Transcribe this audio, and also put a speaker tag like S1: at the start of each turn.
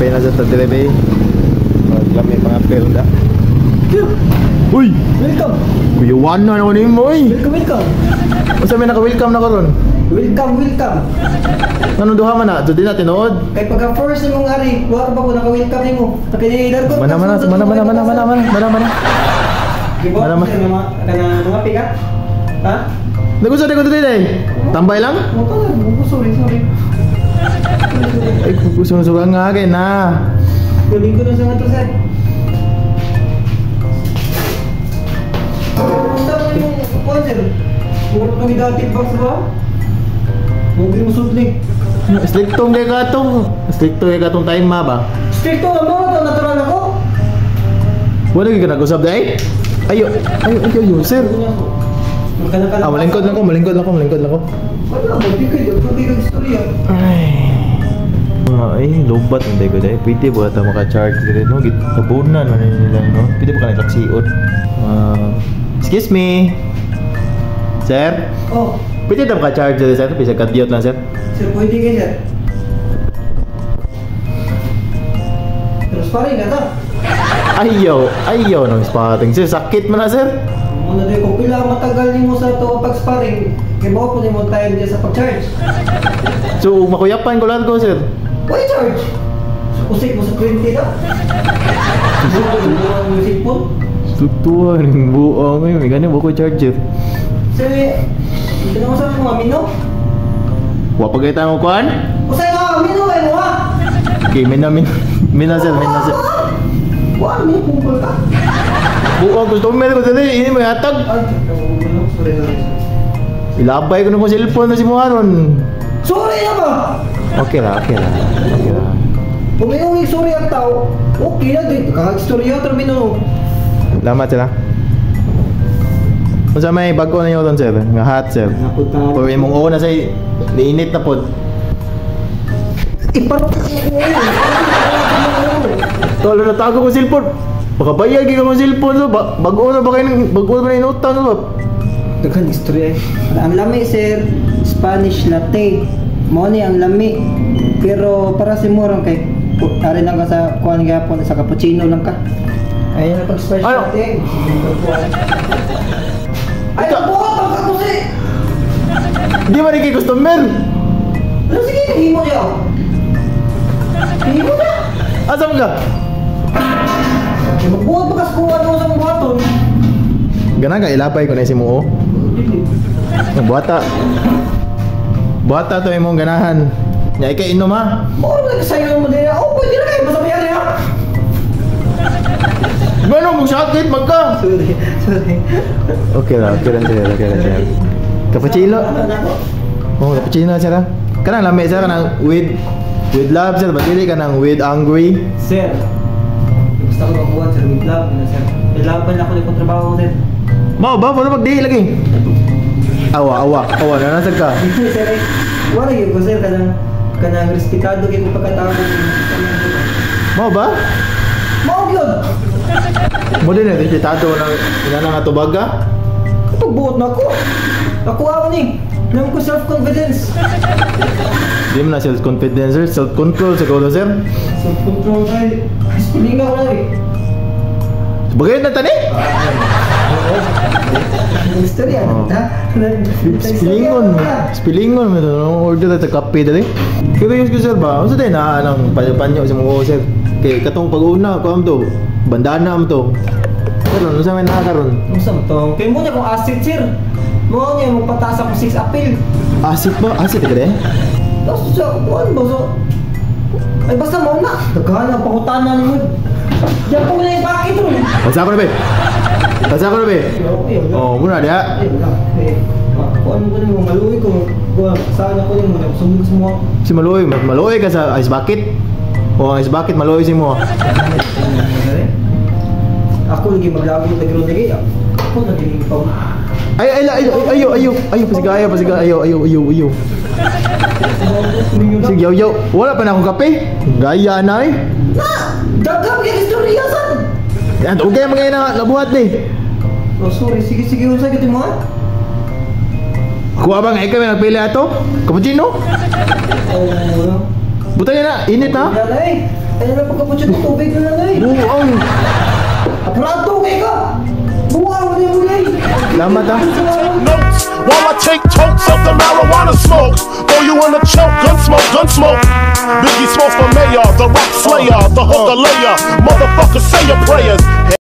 S1: Kape na sa tadire bay. Maglami mga perda. Uy!
S2: Welcome!
S1: Kuyawan na ako nimo oy.
S2: Welcome, welcome!
S1: Unsa may naka-welcome na ko ron?
S2: Welcome, welcome!
S1: Anong duha man na? So di na tinuod.
S2: Kay pagka first nimong ari, wa ba ko naka-welcome nimo? Nakailar ko.
S1: Mana mana mana mana mana mana mana mana mana.
S2: Di ba?
S1: Mana, mana.
S2: Mga kana mga pika? Ha?
S1: Nagusto ko dito eh. Tambay lang?
S2: Mo to, mo sorry, sorry.
S1: Ay, gusto mo sugang nga kay na.
S2: Galing ko na sa nga to, sir. Kumusta mo yung kuwan, sir? Mura kami dati box ba? Huwag mo sudli.
S1: Striktong kay katong. Stricto kay katong time ma ba?
S2: Stricto ang mga to, natural ako.
S1: Wala gyud ka nag-usab dai? Ayo, ayo, ayo, ayo, sir. Ah, malingkod lang ko, malingkod lang ko, malingkod lang ko.
S2: Wala, di kayo, di kayo istorya.
S1: Ay. Ay, lobat ang ko dai. Pwede ba ta maka-charge diri no? Gitabunan man nila no. Pwede ba ka nagtaksion? Ah, excuse me. Sir,
S2: Oh,
S1: pwede ta maka-charge diri sir? Bisag kadiyot lang sir.
S2: Sir, pwede kayo, sir. Pero sparring ka ta.
S1: Ayaw, ayaw nang spotting sir. Sakit man na sir.
S2: Muna din, kung pila matagal nimo sa to pag-sparring, kay mo po nimo time diya sa pag-charge.
S1: So, makuyapan ko lang ko sir.
S2: Why charge? So, usik mo sa 20 na. Buo ang cellphone.
S1: Struktura ng buong ngayon. May ganyan ba ko charger?
S2: Sir, hindi na ko sa mga mino.
S1: Wa pa kayo mo kuan?
S2: Usay ka, mino kayo mo ha?
S1: Okay, mina mina mina sir, mina sir.
S2: Wa, mino kumpul ka.
S1: Buong customer ko dali, ini may hatag.
S2: Ay, sorry, sorry, sorry.
S1: Ilabay ko na kong cellphone na si Muharon.
S2: Sorry na ba?
S1: Okay ra, okay ra. Okay ra.
S2: Kung may uwi, sorry ang tao, okay na din. Kakag-istorya, termino.
S1: Salamat sila. Unsa may bago na yun sir? Nga hat sir.
S2: Napunta.
S1: Or imong una say niinit na pod.
S2: Iparok ko.
S1: Tolo na tago ko cellphone. Baka bayag ka kong cellphone so ba bago na ba kayo bago na inutang ba?
S2: Daghan istorya eh. Ang lami sir, Spanish latte. Mao ni ang lami. Pero para si Morong kay ari lang ka sa kuan gyapon sa cappuccino lang ka. Ayun na pag Spanish
S1: Ano?
S2: latte. Ay, buhat ang kakusi.
S1: Di ba rin kay customer?
S2: Ano sige, himo niya. Himo na.
S1: Asa man ka?
S2: Kay magbuhat pa kas kuan mo sa buhaton.
S1: Gana ka ilapay ko na si mo. Ang buhata. Buhata to imong ganahan. Nya ikay inom ha.
S2: Mao na kasayo mo din. Oh, pwede na kayo basta bayari ha.
S1: Gano mo sakit magka.
S2: Sorry, sorry.
S1: Okay lang sir, okay lang sir. Cappuccino. Oh, cappuccino sir. Ha? Kanang lami sir kanang with love sir, badili kanang with angry.
S2: Sir, gusto ko magbuhat sir with love na sir. Ilaban ako ni trabaho sir.
S1: Mao ba mo magdihi lagi. Awa, awa, awa na nasag ka.
S2: Sir, eh, wala gyud ko sir kanang kanang respetado gyud ko pagkatao.
S1: Mao ba?
S2: Mao gyud.
S1: Mo din eh, respetado nang ina nga tubaga.
S2: Pagbuot na ako. Ako aw ni. Nang ko self confidence.
S1: Di mo na self confidence sir, self control sa kaulo sir.
S2: Self control kay Pilinga ko na eh.
S1: Bagay na tani.
S2: Istorya
S1: Oh.
S2: ha?
S1: Spilingon, spilingon mo to, order ta kape dali. Pero yung sir ba, unsa day na anang panyo sa mga sir? Kay katong pag-una ko am to, bandana am to. Karon unsa may nakakaron?
S2: Unsa mo to? Kay mo niya kung acid sir. Mo niya mo pataas ako 6 apil.
S1: Acid ba? Acid ka de?
S2: Tapos sa kuan ba so? Ay basta mo na. Daghan ang pangutana nimo. Diyan po na yung bakit ron.
S1: Basa ko na be. Basa ko na be. Oh, muna dia.
S2: Eh, kuan mo nimo maluoy ko. Kuan saan ako nimo na sumug sa mo.
S1: Si maluoy, maluoy ka sa ice bucket. O ang ice bucket maluoy si mo.
S2: Ako lagi maglago lagi ron lagi. Ako lagi pa.
S1: Ay ay ay ayo ayo ayo pasigaya pasigaya ayo ayo ayo ayo. Sige yaw yaw, wala pa na akong kape. Gaya na eh.
S2: Na! Daghang gyud istorya san.
S1: Yan, okay mga na nabuhat ni.
S2: Oh, sorry, sige sige unsa gyud mo ha?
S1: Kuha ba nga ikaw may nagpili ato? Cappuccino?
S2: Oh, ano?
S1: Butang na, init ha?
S2: Wala na eh. Ay na pagka-cappuccino, tubig na lang eh.
S1: Buang.
S2: Apurado kay ka! Buang mo na yung ulay.
S1: Salamat ha.
S3: Notes while I take tokes of the marijuana smoke. Throw you in a choke, gun smoke, gun smoke. Biggie Smalls for mayor, the rap slayer, the hooker layer. Motherfucker, say your prayers.